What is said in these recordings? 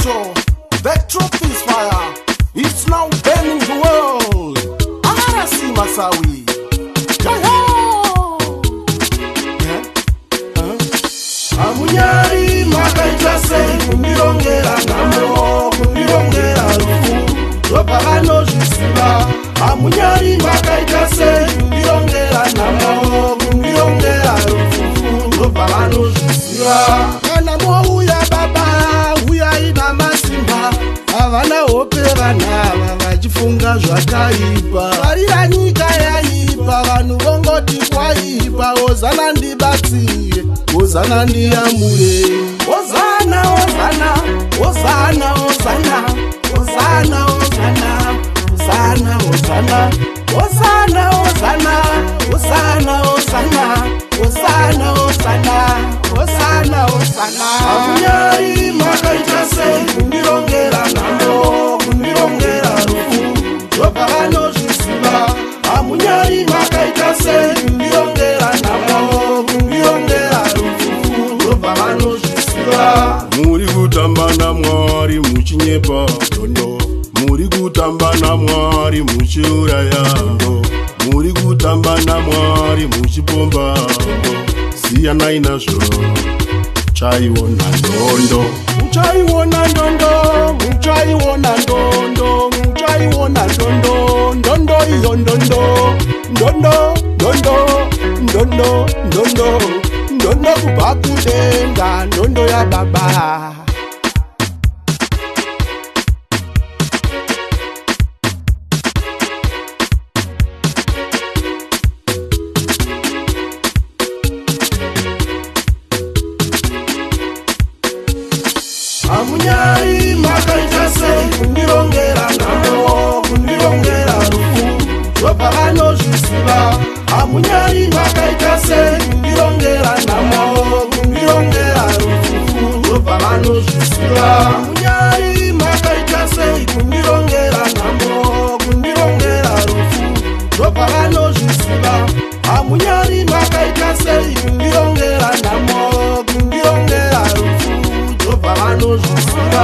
Moto, the truth is fire. It's now burning the world. Arasi Masawi. Jayo! Yeah? Huh? Hamunyari makaita sei kundirongera nhamo, kundirongera rufu, ndobva vanozviziva. Hamunyari makaita sei kundirongera nhamo, kundirongera rufu, ndobva vanozviziva. Kana mouya baba, uyai namasimba. Havana hope vanhu ava vachifunga zvakaipa. Varira nyika yaipa, vanhu vongoti kwaipa. Hozana ndibatsire, hozana ndiyamure. Hozana, hozana, hozana, hozana, hozana, hozana, hozana, hozana, hozana, hozana, hozana, hozana, hozana, hozana, hozana. Hamunyari makaita sei kundirongera nhamo, kundirongera rufu, ndobva vanozviziva. Hamunyari makaita sei kundirongera nhamo, kundirongera rufu, ndobva vanozviziva. Muri kutamba naMwari muchinyepa ndondo, muri kutamba naMwari muchiuraya ndondo, muri kutamba naMwari muchipomba ndondo. Siyanai nazvo, chaiona ndondo. Muchaiona ndondo, muchaiona ndondo, muchaiona ndondo, ndondo iyo ndondo, ndondo, ndondo, ndondo, ndondo, ndondo kubva kudenga, ndondo yababa. Hamunyari makaita sei kundirongera nhamo, kundirongera rufu, ndobva vanozviziva. Hamunyari makaita sei kundirongera nhamo, kundirongera rufu, ndobva vanozviziva. Hamunyari makaita sei kundirongera nhamo, kundirongera rufu, ndobva vanozviziva. Hamunyari makaita sei kundirongera nhamo, kundirongera rufu, ndobva vanozviziva.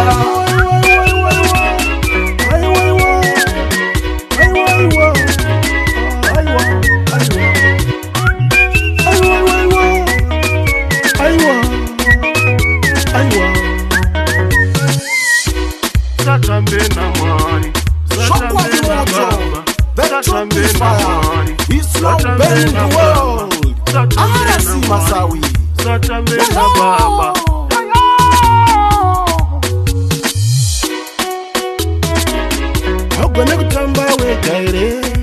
Satambe naMwari. Chokwadi moto, the truth is fire. It's now burning the world. Arasi Masawi. Satambe nababa. Haugone kutamba wega here?